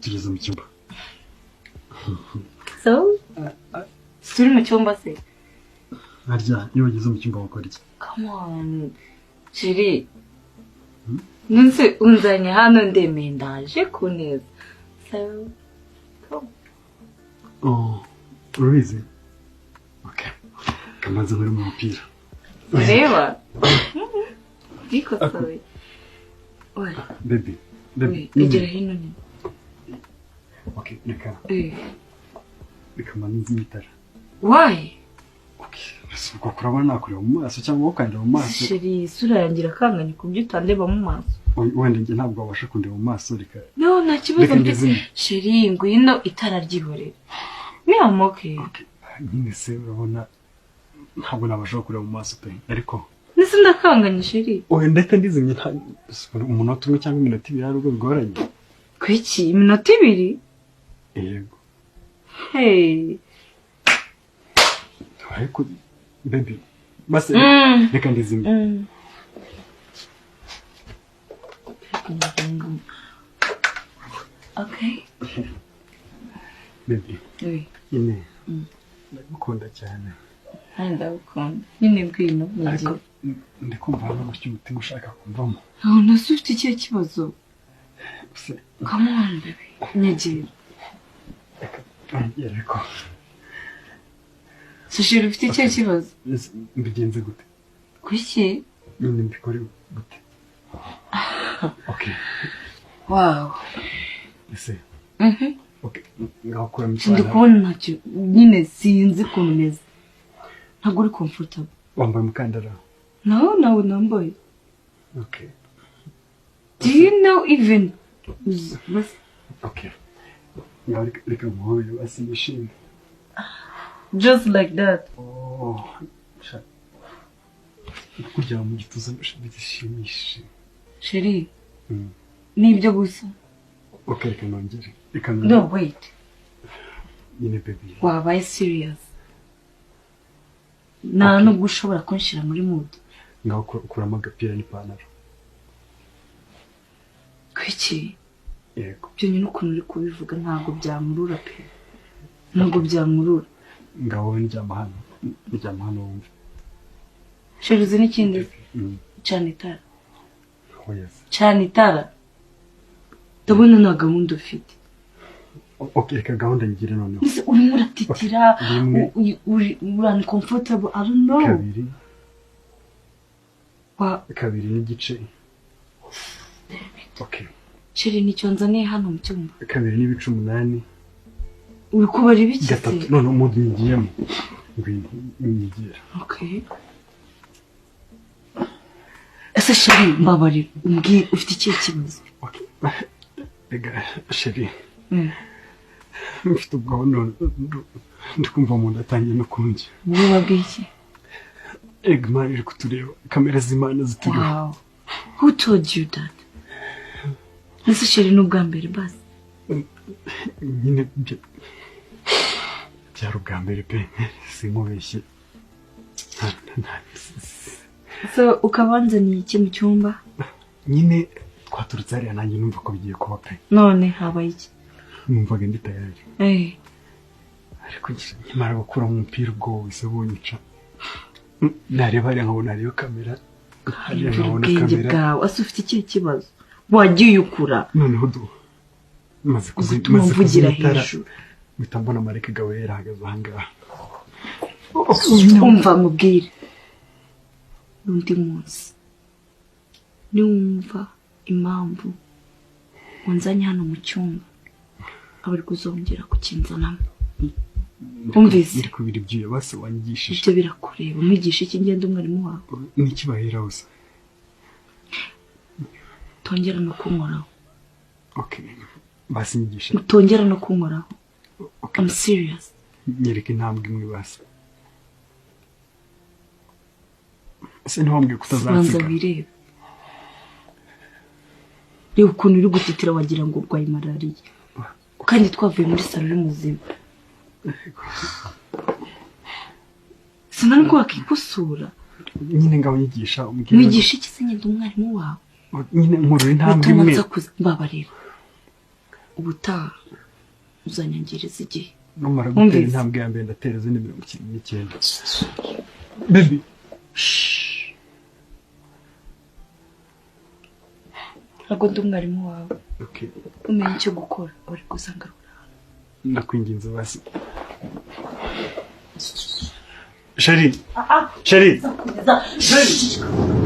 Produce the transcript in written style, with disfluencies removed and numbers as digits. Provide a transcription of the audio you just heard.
Tugeze mu cyumba. So turi mu cyumba se? Harya iyo bageze mu cyumba bakora iki? Come on, chéri. Nonse unzanye hano, ndemeye, ndaje ku neza, so come. Oh, urabizi, okay, kamaze nkuri mu mupira. Reba bikosoye. Oya. Baby, baby. Oya, egera hino nyine. Okay, reka Eh. reka manze itara. Why? Okay, ese ubwo kurabona nakureba mu maso cyangwa ukandeba mu maso? Chéri, isura yanjye irakanganye ku buryo utandeba mu maso. Wenda njye ntabwo wabasha kundeba mu maso, reka No, nta kibazo reka mfite. Ndizimye. Chéri, ngwino, itara ryihorera, ni amoke. Okay, nyine se urabona ntabwo nabasha kureba mu maso pe, ariko Ndetse ndakanganye, chéri. Oya, ndahita ndizimye, nta umunota umwe cyangwa iminota 2 hari ubwo bigoranye. Kuki iminota 2? Yego. Hey. Ariko baby, basi reka ndizimye. Okay. Baby. Oui. Nyine ndagukunda cyane. Nanjye ndagukunda. Nyine ngwino. Ariko Nyegera. ndi kumva hano gutya umutima ushaka kumvamo. Aho ntasi ufite ikihe kibazo? Se Come on, baby. Nyegera. Reka nongere, ariko So chéri, ufite ikihe kibazo? Ese mbigenze gute? Kuki? Nyine mbikore gute? Okay. Wow. Ese okay, ngaho kuramo Ndi ipantaro. kubona ntacyo nyine, sinzi ukuntu umeze. Ntabwo uri comfortable. Wambaye umukandara? No, nawe nambaye. Okay. Do you know even bas Okay, ngaho reka nkuhobere basi nishime. Just like that? Oh, sha kuryama mu gituza bishimishije. Chéri, nibyo gusa? Okay, reka nongere, reka No, nongere. wait. Nyine baby. Wabaye serious? Nta Okay. nubwo ushobora kunshyira muri mood. Ngaho kuramo agapira n'ipantaro. Kuki? Yego. Byonyine ukuntu uri kubivuga ntabwo byankurura pe, ntabwo byankurura. Ngaho wowe ndyama hano, ndyama hano wumve. Chéri, uzi n'ikindi? Cana itara. Oya se. Cana itara, ndabona nta gahunda ufite. Okay, reka gahunda ngire noneho. Mbese urimo uratitira. Rimwe. Uri uncomfortable, I don't know. Kabiri. Wa Kabiri n'igice, okay. Chéri, nicyo nzaniye hano mu cyumba? 2.8. Uri kubara ibiki se? Gatatu. Noneho mood nyigiyemo, ngwino nyigira. Okay. Ese chéri, mbabarira umbwire, ufite ikihe kibazo? Okay, rega chéri, mfite ubwoba none ndi kumva mu nda atangiye no kundya. Ubwoba bw'iki? Ega Imana iri kutureba, kamera z'Imana zituriho. Wow, who told you that? Ese chéri, ni ubwa mbere basi? Nyine byari ubwa mbere pe, sinkubeshye. So ukaba wanzaniye iki mu cyumba? Nyine twaturutse hariya, nanjye numva ko bigiye kuba pe. None habaye iki? Numvaga ndi tayari. Ariko nkimara gukuramo umupira ubwoba buhise bunyica. Nareba hariya nkabona hariyo kamera, hariya Yumvira nkabona ubwenge kamera. bwawe. Ase ufite ikihe kibazo? Wagiye ukura Noneho du maze gutuma maze mvugira kuzimya itara, hejuru. mpita mbona marayika Gaburiyeli ahagaze ahangaha. Umva mubwire, undi munsi niwumva impamvu unzanye hano mu cyumba, aba ari kuzongera kukinzanamo. Wumvise? Ndi kubira ibyuya, basi wanyigishije. Ibyo birakureba? Umwigisha iki? Ngenda umwarimu wawe? N'iki baheraho se? Utongera no kunkoraho. Okay, basi nyigisha. Utongera no kunkoraho. Okay. I'm serious. Nyereka intambwe imwe basi. Ese ntiwambwiye ko Banza utazansiga? wirebe, reba ukuntu uri gutitira, wagira ngo urwaye malariya, kandi twavuye muri salo uri muzima. Sinari ko wakikosora. Nyine ngaho nyigisha, umbwire. Mwigisha iki se? Ngenda umwarimu wawe? Nyine nkurura intambwe Bituma imwe. nsakuza, mbabarira. Ubutaha uzanyangiriza igihe. Numara gutera intambwe ya mbere ndatera izindi 99. Baby. Ntabwo ndi umwarimu wawe. Okay. Umenye icyo gukora uri kuzangarura. Ndakwinginze basi. Chérie. Chérie. Chérie.